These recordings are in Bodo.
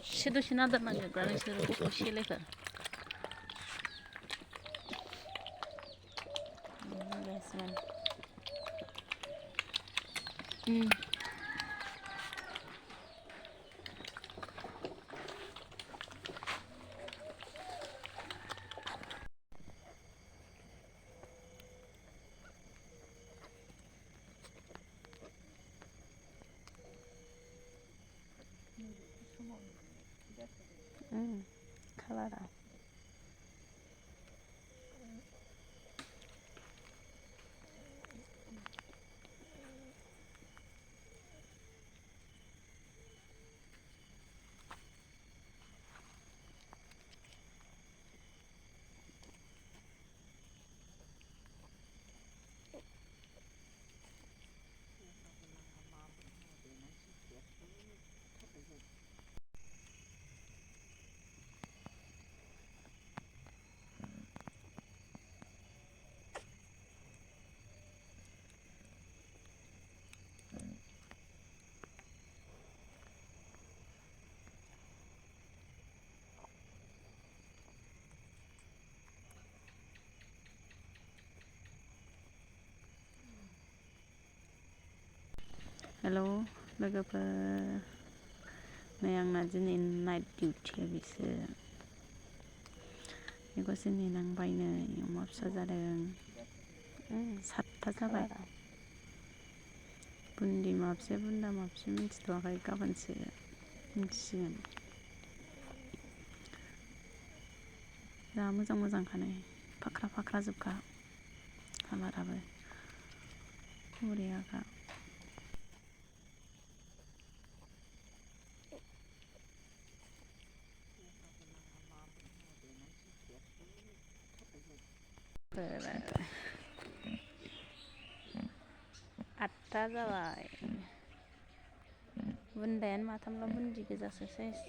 Следующий надо на границе упустили кар. Kalada. Hello, beberapa yang najenin night duty bisa. Iku sini nang baine yang mapsa jadeng. Satta जाबाय. Bundi mapse bunda mapse मिथिथ'वाखै गाबोनसो मिथिसिगोन. जा मोजां खानाय फाख्रा जोबखा कालाराबो बरियाखा. Atta जाबाय. बुन्दायानो माथामल' बुन्दि गोजासो साइस.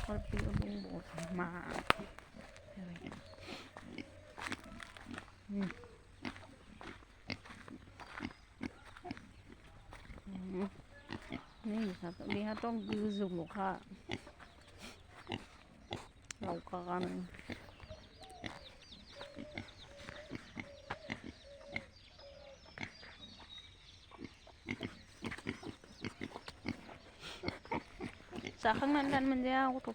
Scorpio bumbu ma. Ni satu lihat dong guzumuka. Laukakan. Saข้างนั้นกันมันจะเอาตัว